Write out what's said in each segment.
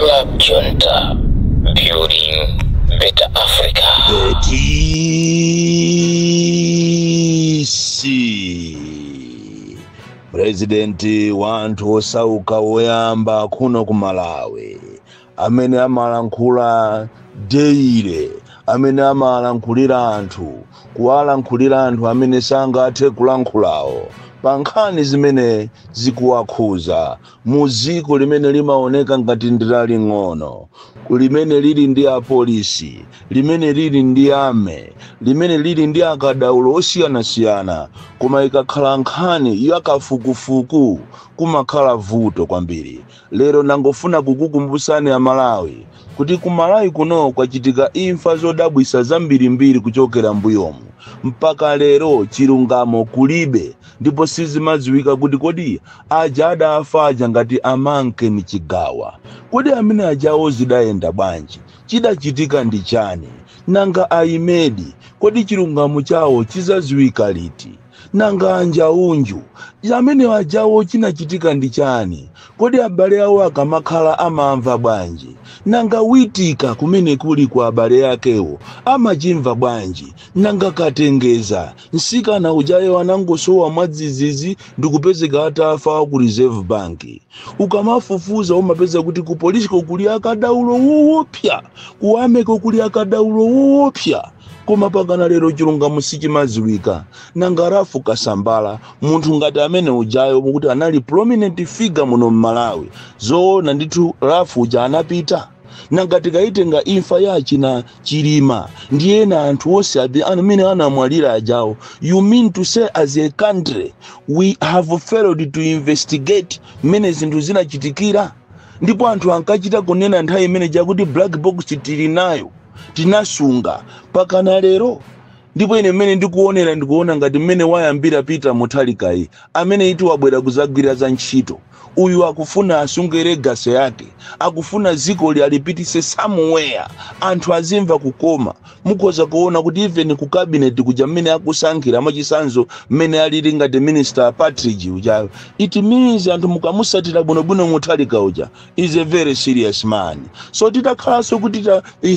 Club Junta, building better Africa. The DC President wa anthu osauka woyamba kuno ku Malawi, amene amalankhula daily, amene amalankhulira anthu, kuwalankhulira anthu amene sangathe kulankhulawo pa nkhani zimene zikuwakhuza mu dziko limene limaoneka ngati ndi laling'ono, limene lili ndi apolisi, limene lili ndi army, limene lili ndi akadaulo osiyanasiyana, koma ikakhala nkhani yakafukufuku kumakhala vuto kwambiri. Lero nangofuna kukukumbusani Amalawi kuti ku Malawi kuno kwachitika imfa zodabwisa zambirimbiri kuchokera mbuyomu mpaka lero, chilungamo kulibe, ndipo sizimadziwika kuti kodi aja adafa aja ngati amanke ni Chigawa, kodi amene ajawo zidayenda bwanji? Chidachitika ndi chani? Nanga aimedi, kodi chilungamo chawo chizadziwika liti? Nanga Anjaunju amene ajawo chinachitika ndi chani? Kodi abale awo akamakhala amamva bwanji? Nanga Witika kumene kuli kwa abale akewo amachimva bwanji? Nanga Katengeza, msikana ujayo anangosowa mwadzidzidzi ndikupezeka atafa ku Reserve Bank. Ukamafufuza umapeza kuti ku polisiko kuli akadaulo woopsa, ku army ko kuli akadaulo woopsa, koma pakana lero chilungamo sichimadziwika. Nanga Ralph Kasambara, munthu ngati amene ujayo mukuti anali prominent figure muno mMalawi, zoona ndithu Ralph uja anapita? Nanga tikayitenga imfa ya achina Chilima ndi ena anthu onse amene anamwalira ajawo, you mean to say as a country we have failed to investigate mmene zinthu zinachitikira? Ndipo anthu ankachita kunena nthawi imene jakuti black box tili nayo, tinasunga, pakana lero. Ndipo ine mmene ndikuonera, ndikuona ngati mmene wayambira Peter Mutharikayi, amene iti wabwera kuzagwira za ntchito, uyu akufuna asunge legacy yake, akufuna dziko li alipitise somewhere, anthu azimva kukoma. Mukhoza kuona kuti even ku cabinet kuja mmene akusankhira, mwachitsanzo mmene alili ngati Minister Patrick ujayo, it means anthu mukamusatira bwinobwino, Mutharika uja is a very serious man. So titakhalanso kuti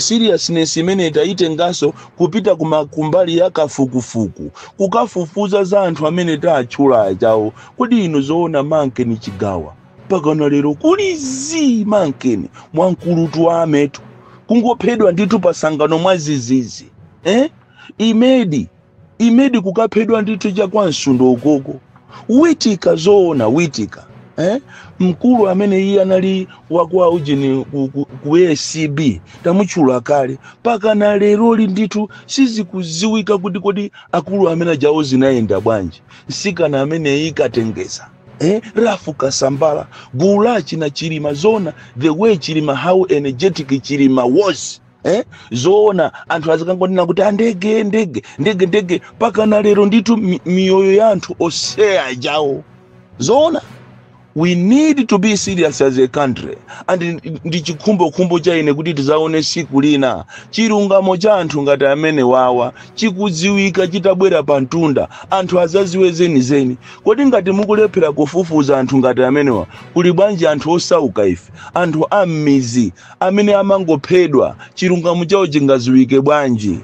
seriousness imene tayitenganso kupita kumbali ya kafukufuku, kukafufuza za anthu amene tatchula ajawo, kodi inu zoona Mankeni Chigawa pakana lero kuli zi Mankeni mwamkulutu wa ametu kungophedwa ndithu pasangano mwazizizi, eh? Imedi, Imedi kukaphedwa ndithu chakwa Msundo ukoko. Witika, zoona Witika, eh? Mkulu amene iye anali wakwa ujeni ku ACB, tamutchula kale, pakana leroli ndithu sizikuziwika kuti kodi akulu amene ajawo zinayenda bwanji. Msikana amene ikatengeza, eh? Ralph Kasambara, gulu la china Chilima, zona the way Chilima, how energetic Chilima was, eh? Zoona anthu azikangonena kuti andege, ndege, ndege, ndege, pakana lero ndithu miyoyo ya anthu oseya jawo. Zoona we need to be serious as a country, and ndi chikhumbokhumbo cha ine kuti tizaone siku lina chilungamo cha anthu ngati amene wawa chikudziwika, chitabwera pa mtunda, anthu azaziwe zenizeni. Kodi ngati mukulephera kufufuza anthu ngati amenewa, kuli bwanji anthu osauka ife, anthu a m'mizi amene amangophedwa? Chilungamo chawo chingaziwike bwanji?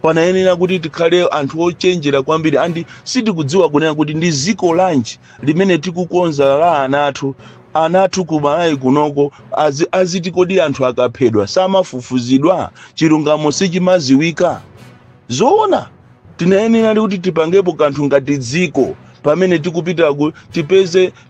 Panayenera kuti tikhale anthu ochenjera kwambiri, and sitikudziwa kunena kuti ndi ziko lanji limene tikukonza la ana athu. Ana athu ku Malawi kunoko aziti kodi anthu akaphedwa samafufuzidwa? Chilungamo sichimaziwika? Zoona tinayenera kuti tipangepo kanthu ngati dziko pamene tikupita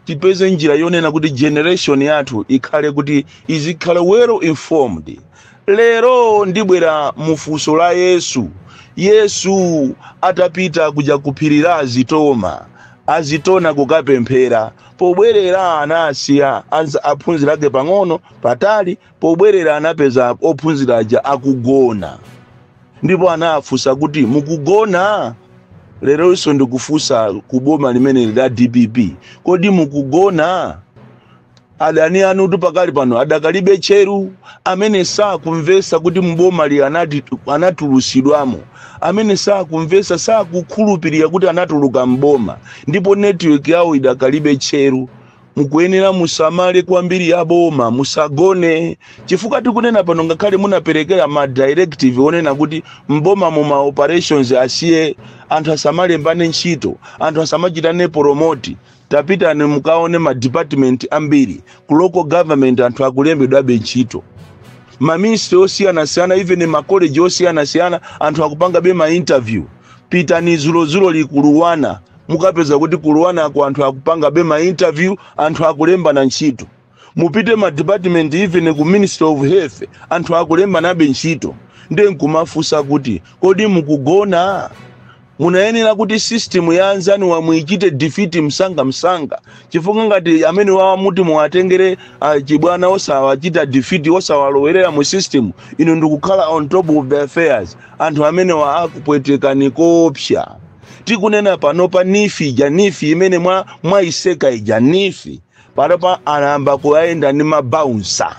tipeze njira yonena kuti generation yathu ikhale kuti izikhala well informed. Lero ndibwera mufunso la Yesu. Yesu atapita kuja kuphiri la Azitoma, Azitona, kukapemphera, pobwerera anasiya aphunzira ake pang'ono patali. Pobwerera anapeza ophunzira aja akugona, ndipo anafunsa kuti, "Mukugona?" Leronso ndikufunsa kuboma limene la DPP, kodi mukugona? Adani anu pakali pano adakalibe tcheru, amene sakumvesa kuti mboma li anatulusidwamo, amene sakumvesa, sakukhulupirira kuti anatuluka mboma, ndipo network yawo idakalibe tcheru. Mukuyenera musamale kwambiri aboma, musagone, chifukwa tikunena pano, ngakhale munaperekera ma directive onena kuti mboma mu ma operations asiye, anthu asamalembane ntchito, anthu asamachitane promote, tapitani mukaone ma department ambiri ku local government, anthu akulembedwabe ntchito. Ma ministry osiyanasiyana, even ma college osiyanasiyana, anthu akupangabe ma interview. Pitani zulozulo li ku LUANAR, mukapeza kuti ku LUANAR ku anthu akupangabe ma interview, anthu akulembana ntchito. Mupite ma department, even ku Ministry of Health, anthu akulembanabe ntchito. Ndiye nkumafunsa kuti, kodi mukugona? Munayenera kuti system ya anzanu wamuichite defeat msanga msanga, chifukwa ngati amene wawa muti muwatengere chibwana, osawachita defeat, osawalowerera mu system, inu ndikukhala on top of the affairs, anthu amene wa akupwetekani koopsa. Tikunena panopa, NEEF ija, NEEF imene mwaiseka ija, NEEF panopa anayamba kuyenda ndi ma bouncer,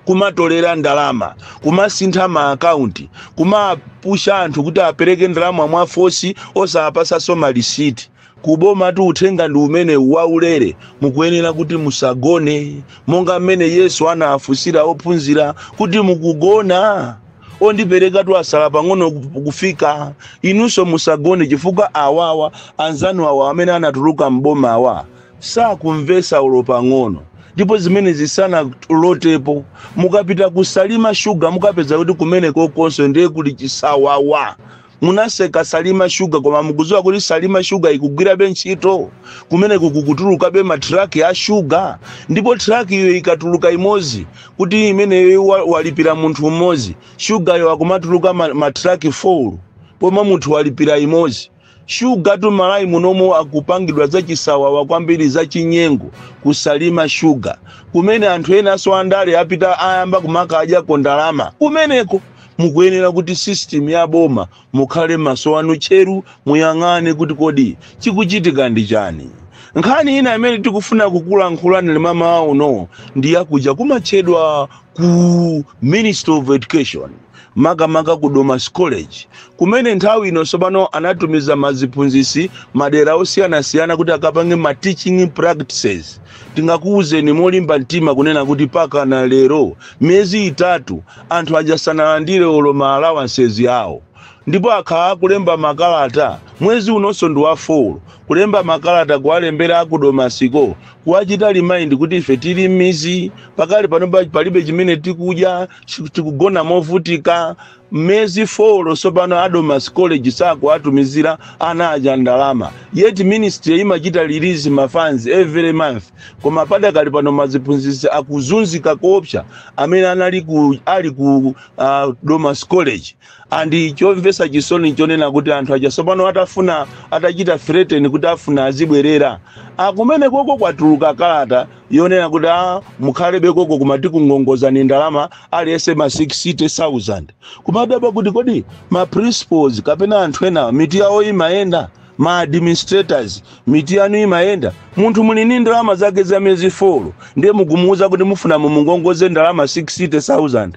kumatolera ndalama, kumasintha ma akaunti, kumapusha anthu kuti apereke ndalama mwa force, osapasanso malisiti kuboma. Tu uthenga ndi umene waulere. Mukuyenera kuti musagone, monga mmene Yesu anaafusira ophunzira kuti, "Mukugona? Ondipereka tu asala pang'ono kufika." Inunso musagone, chifukwa awawa anzanu awa amene anatuluka mboma awa sakumvesa ulo pang'ono, ndipo zimene zisanalotepo. Mukapita ku Salima Shuga, mukapeza kuti kumene kokonso ndiye kuli chisawawa. Munaseka Salima Shuga, koma mukudziwa kuti Salima Shuga ikugwirabe ntchito? Kumene kukutulukabe matraki a shuga, ndipo traki iyo ikatuluka imodzi, kuti imeneyo walipira munthu mmodzi, shugayo akumatuluka matraki 4, pomwe munthu walipira imodzi. Shuga tu Malawi munomo akupangidwa zachisawawa kwambiri, zachinyengo ku Salima Shuga, kumene anthu enanso andale apita, ayamba kumakadya ndalama kumeneko. Mukuyenera kuti system ya boma mukhale maso anu tcheru, muyang'ane kuti kodi chikuchitika ndi chani. Nkhani ina imene tikufuna kukulankhulani limamawa uno ndi yakuja kumatchedwa ku Ministry of Education, makamaka ku Domasi College, kumene nthawi ino tsopano anatumiza maziphunzisi madera osiyanasiyana kuti akapange ma teaching practices. Tingakuwuzeni molimba mtima kunena kuti pakana lero, miyezi 3, anthu aja sanalandire olo ma allowances yawo, ndipo akhala akulemba makalata. Mwezi unonso ndi wa 4 kulemba makalata, kuwalembera aku Domasiko, kuwachita remind kuti ife tili m'mizi pakali pano, palibe chimene tikudya, tikugona movutika. Miyezi 4 tsopano a Domasi College sakuwatumizira ana aja ndalama, yet ministry imachita release ma funds every month. Koma padakali pano maziphunzitsi akuzunzika koopsa amene anali ku ali ku Domasi College. And chomvetsa chisoni chonena kuti anthu aja tsopano atafuna, atachita threaten kuti afuna azibwerera akumene koko, kwatuluka kalata yonena kuti a mukhalebe koko, koma tikungongozani ndalama aliyense ma 60,000. Kumadabwa kuti kodi ma principals kapena anthu ena miti yawo imayenda? Ma administrators, miti yanu imayenda? Munthu muli ndi ndalama zake za miyezi 4, ndiye mukumuwuza kuti mufuna mumungongoze ndalama 60,000,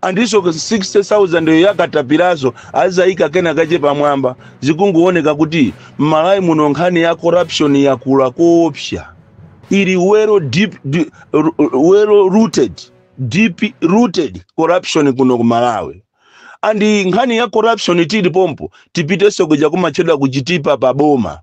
andiso 60,000 yo yakatapirazo azayika kena kache pamwamba. Zikungooneka kuti m'Malawi muno nkhani ya corruption yakula koopsa, ili well deep, well rooted, deep rooted corruption kuno ku Malawi. And nkhani ya corruption tili pompo, tipitenso kuja kumatchedwa kuchitipa paboma,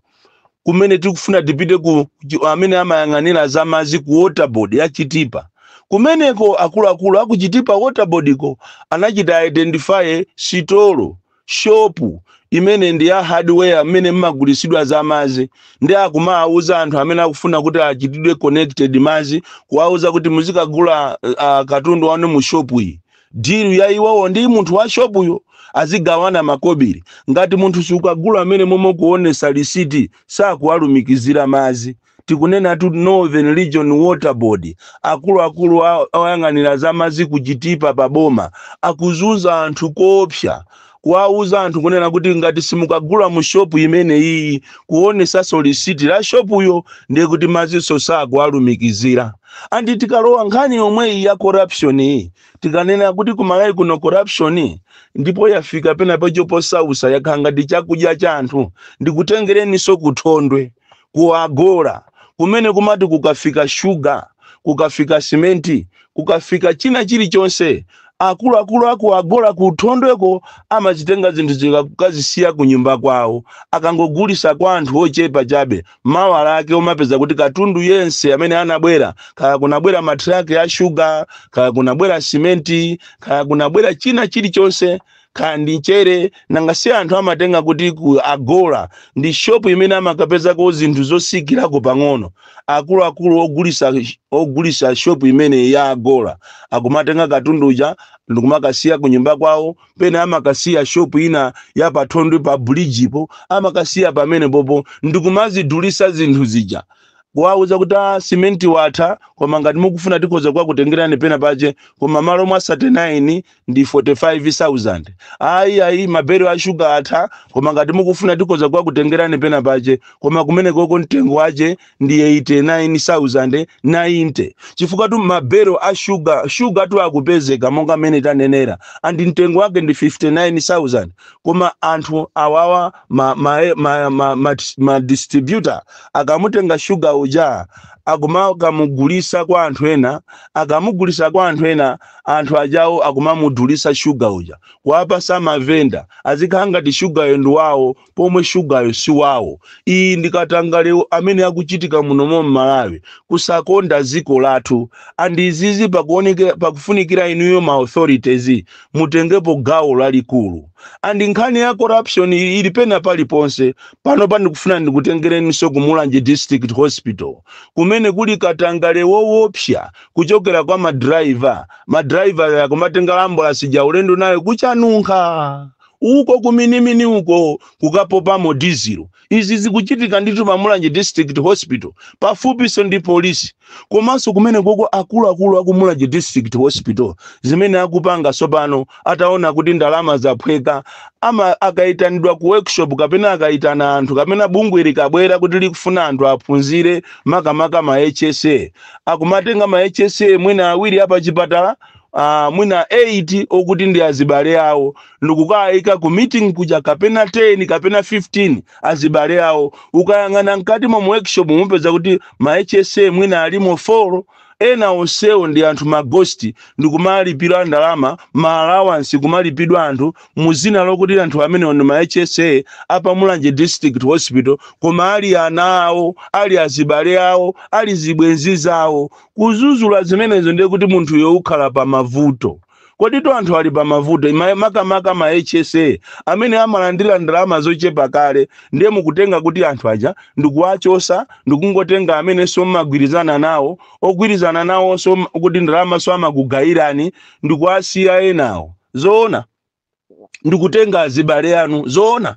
kumene tikufuna tipite ku amene amayang'anira za madzi ku Water Board ya Chitipa. Kumeneko akuluakulu akuchitipa Water Board ko anachita identify sitolo, shopu imene ndi ya hardware amene mmagulisidwa za madzi, ndi akumawuza anthu amene akufuna kuti achitidwe connected madzi, kuwauza kuti muzikagula katundu wanu mu shopu iyi. Deal ya iwowo ndi munthu wa shopuyo, azigawana makobiri. Ngati munthu sukagula amene momwe kuonesa lisiti, sakuwalumikizira madzi. Tikunena tu Northern Region Water Board, akuluakulu oyang'anira za madzi kuchitipa paboma akuzunza anthu koopsa, kuwauza anthu kunena kuti ngati simukagula mu shopu imene iyi, kuonesanso lisiti la shopuyo, ndiye kuti madziso sakuwalumikizira. And tikalowa nkhani yomweyi ya corruption iyi, tikanena kuti kumalawi kuno corruption ndipo yafika pena pacho posausa, yakhala ngati chakudya cha anthu. Ndikutengereninso kuthondwe, ku Agora, kumene akuluakulu a Agora Kumene kumati kukafika shuga, kukafika simenti, kukafika china chilichonse, akuluakulu aku Agola ku Thondweko amazitenga zinthu zikakazisiya ku nyumba kwawo, akangogulisa kwa anthu ochepa chabe. Mawa lake umapeza kuti katundu yense amene anabwera, kaya kunabwera matraki a shuga, kaya kunabwera simenti, kaya kunabwera china chilichonse, kaya ndi mchere, nanga si anthu amatenga kuti ku Agola ndi shopu imene amakapezako zinthu zosikirako pang'ono. Akuluakulu ogulisa shopu imene ya Agola akumatenga katundu uja ndikumakasiya ku nyumba kwawo. Pena amakasiya shopu ina ya pathondwe pa bridge-po, amakasiya pamene popo ndikumazidulisa zinthu zija, kuwauza kuti, "Ah, simenti watha, koma ngati mukufuna tikhoza kukakutengerani pena pache, koma malo mwa 39 ndi 45,000." "Ayi, ayi, mabero a shuga atha, koma ngati mukufuna tikhoza kukakutengerani pena pache, koma kumene koko mtengo wache ndi 89,090," Chifukwa tu mabero a shuga, shuga tu akupezeka monga mmene tanenera, and mtengo wake ndi 59,000, koma anthu awawa ma distributor akamutenga shuga uja akumakamugulisa kwa anthu ena. Akamugulisa kwa anthu ena, anthu ajawo akumamudulisa shuga uja kuwapasa mavenda, azikhala ngati shugayo ndi wawo pomwe shugayo si wawo. Iyi ndi katangale amene akuchitika munomo m'Malawi, kusakonda dziko lathu. And izizi pakufunikira inuyo ma authorities mutengepo gawo lalikulu. And nkhani ya corruption ili pena paliponse. Pano pandikufuna ndikutengereninso ku Mulanje District Hospital, kumene kuli katangale woopsa kuchokera kwa madraiva. Madraiva akumatenga ambulance ja ulendo nayo kuchanunkha uko, kuminimini uko, kukapopamo dizilo. Izi zikuchitika ndithu pa Mulanje District Hospital, pafupiso ndi polisi. Komanso kumene koko akuluakulu aku Mulanje District Hospital, zimene akupanga tsopano ataona kuti ndalama zaphweka, ama akayitanidwa ku workshop kapena akayitana anthu kapena bungwe likabwera kuti likufuna anthu aphunzire, makamaka ma HSA, akumatenga ma HSA mwina awiri apa chipatala, mwina 8 okuti ndi azibale awo, ndikukayika ku meeting kuja, kapena 10 kapena 15 azibale awo. Ukayang'ana mkati mwa workshop mupeza kuti ma HSA mwina alimo 4, ena onsewo ndi anthu ma ghost, ndikumalipira ndalama ma allowance, kumalipidwa anthu muzina lokuti anthu amene ndi ma HSA apa Mulanje District Hospital, koma ali ana awo, ali azibale awo, ali zibwenzi zawo. Kuzuzula zimenezo ndiye kuti munthuyo ukhala pa mavuto. Kodi anthu ali pa mavuto, makamaka ma HSA amene amalandira ndalama zochepa kale, ndiye mukutenga kuti anthu aja ndikuwachosa, ndikungotenga amene mmagwirizana nawo, ogwirizana nawonso kuti ndalama so amakugayirani, ndikuwasiya enawo? Zoona? Ndikutenga azibale anu? Zoona?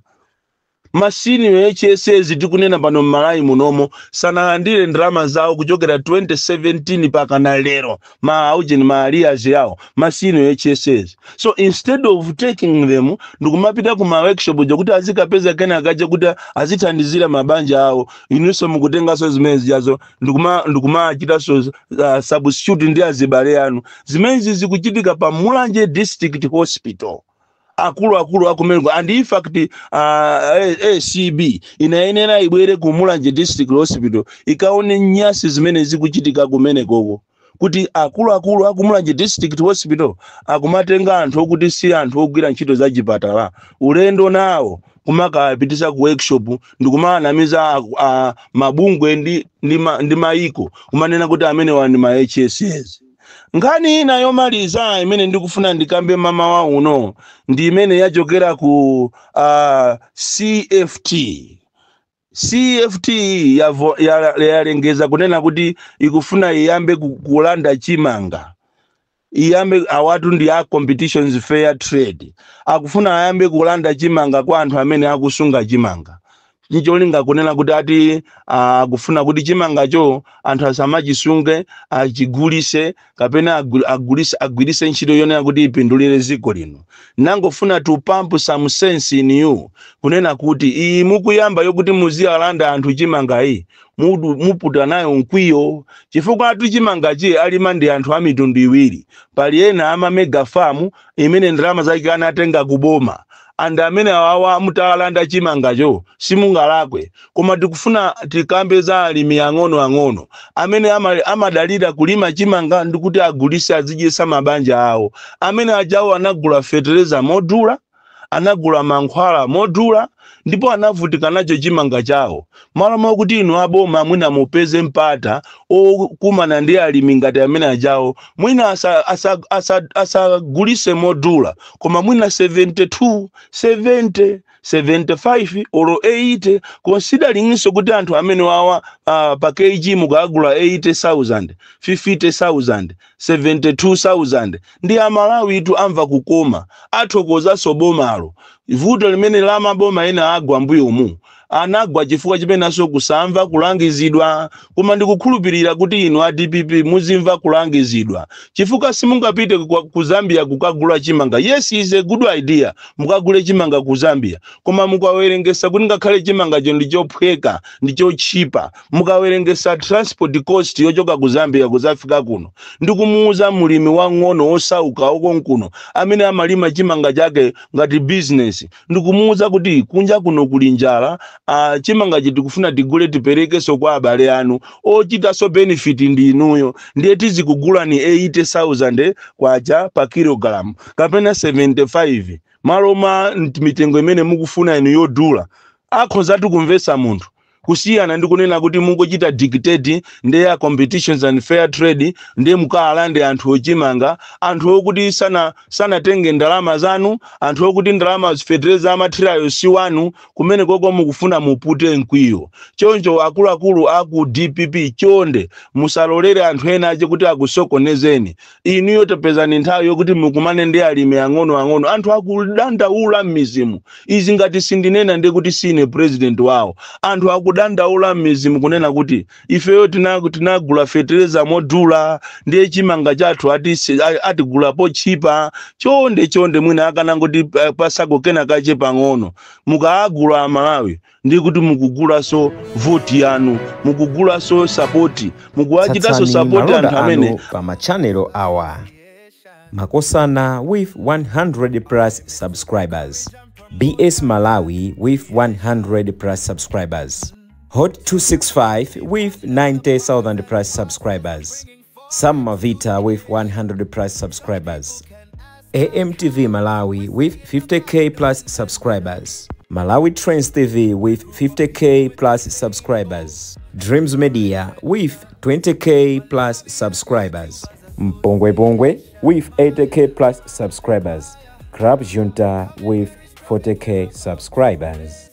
Ma senior HSAs tikunena pano m'Malawi munomo sanalandire ndalama zawo kuchokera 2017 pakana lero, ma aujeni ma arrears yawo, ma senior HSAs. So instead of taking them ndikumapita ku ma workshop kuti azikapeza kena kaja kuti azithandizira mabanja awo, inunso mukutenganso zimene zijazo ndikumachitanso substitute ndi azibale anu. Zimenezi zikuchitika pa Mulanje District Hospital, akuluakulu akumeneko. And in fact, ACB inayenera ibwere ku Mulanje District Hospital ikaone nyasi zimene zikuchitika kumenekoko, kuti akuluakulu aku Mulanje District Hospital akumatenga anthu okuti si anthu ogwira ntchito za chipatala, ulendo nawo kumakapitisa ku workshop, ndikumaanamiza mabungwe ndi maiko, kumanena kuti amenewa ndi ma HSAs. Nkhani ina yomaliza imene ndikufuna ndikambe mamawa uno ndi imene yachokera ku CFT. CFT yalengeza kunena kuti ikufuna iyambe kulanda chimanga. Iyambe awatu ndi a Competitions Fair Trade, akufuna ayambe kulanda chimanga kwa anthu amene akusunga chimanga, ncholinga kunena kuti ati akufuna kuti chimangacho anthu asamachisunge, achigulise kapena agwirise ntchito yonena kuti ipindulire dziko lino. Nangofuna to pump some sense in you kunena kuti iyi mukuyamba yokuti muziyalanda anthu chimanga iyi, muputa nayo mkwiyo, chifukwa atu chimangachi alima ndi anthu a mitundu iwiri. Pali ena ama mega farm imene ndalama zake anatenga kuboma. And amene awawa mutalanda chimangacho simungalakwe, koma tikufuna tikambe za alimi ang'ono-ang'ono amene amadalira kulima chimanga ndikuti agulise, azidyesa mabanja awo. Amene ajawo anagula fetereza modula, anagula mankhwala modula, ndipo anavutika nacho chimanga chawo. Malo mokuti inu aboma mwina mupeze mpata okumana ndi alimi ngati amene ajawo, mwina asagulise modula, koma mwina 72, 70, 75 olo 80, consideringinso kuti anthu amene wawa pa kg mukagula 80,000, 50,000, 72,000, ndi Amalawi itu amva kukoma, athokozanso bomalo. Vuto limene la maboma ena agwa mbuyomu, anagwa chifukwa chimenaso kusamva kulangizidwa. Koma ndikukhulupirira kuti inu a DPP muzimva kulangizidwa, chifukwa simungapite ku Zambia kukagula chimanga. Yes, is a good idea mukagule chimanga ku Zambia, koma mukawerengesa kuti ngakhale chimangacho ndi chophweka, ndi chochipa, mukawerengesa transport cost yochoka ku Zambia kuzafika kuno, ndikumuuza mulimi wang'ono osauka okonkuno amene amalima chimanga chake ngati business, ndikumuuza kuti kunja kuno kuli njala, chimangachi tikufuna tigule, tiperekenso kwa abale anu, ochitanso benefit ndi inuyo, ndiye tizikugulani 80,000 kwacha pa kilogram kapena 75 malo mwa mitengo imene mukufuna inu yodula, akhozatu kumvetsa munthu, kusiyana ndi kunena kuti mungochita dictate ndi ya Competitions and Fair Trade, ndiye mukalande anthu ochimanga, anthu okuti sanatenge ndalama zanu, anthu okuti ndalama fetereza amathirayo si wanu. Kumene koko mukufuna mupute mkwiyo. Choncho akuluakulu aku DPP, chonde musalolere anthu ena ache kuti akusokonezeni inuyo. Tapezani nthawi yokuti mukumane ndi alimi ang'ono-ang'ono. Anthu akudandaula m'mizimu. Izi ngati sindinena ndi kuti sine president wawo. Anthu akudandaula m'mizimu kunena kuti ifeyo tinagula fetereza modula, ndiye chimanga chathu atigulapo chipa. Chonde chonde, mwina akanangoti pasako kena kache pang'ono. Mukaagula Amalawi, ndi kuti mukugulaso voti yanu, mukugulaso support, mukuwachitanso Tsatsani support malonda anthu amene anu pa machanelo awa: Makosana with 100 plus subscribers, BS Malawi with 100 plus subscribers, Hot 265 with 90,000 plus subscribers, Sam Mavita with 100 plus subscribers, AMTV Malawi with 50K plus subscribers, Malawi Trends TV with 50K plus subscribers, Dreams Media with 20K plus subscribers, Mpongwe Pongwe with 80K plus subscribers, Club Junta with 40K subscribers.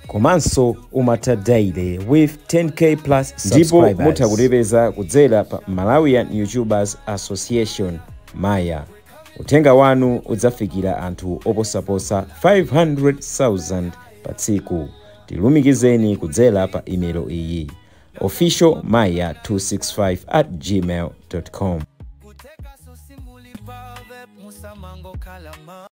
Komanso Umata Daily with 10K plus. Ndipo mutha kutipeza kudzera pa Malawian YouTubers Association, Maya. Uthenga wanu udzafikira anthu oposaposa 500,000 pa tsiku. Tilumikizeni kudzera pa imelo iyi: officialmaya265@gmail.com. Kuteka susimulipa musamango kalama.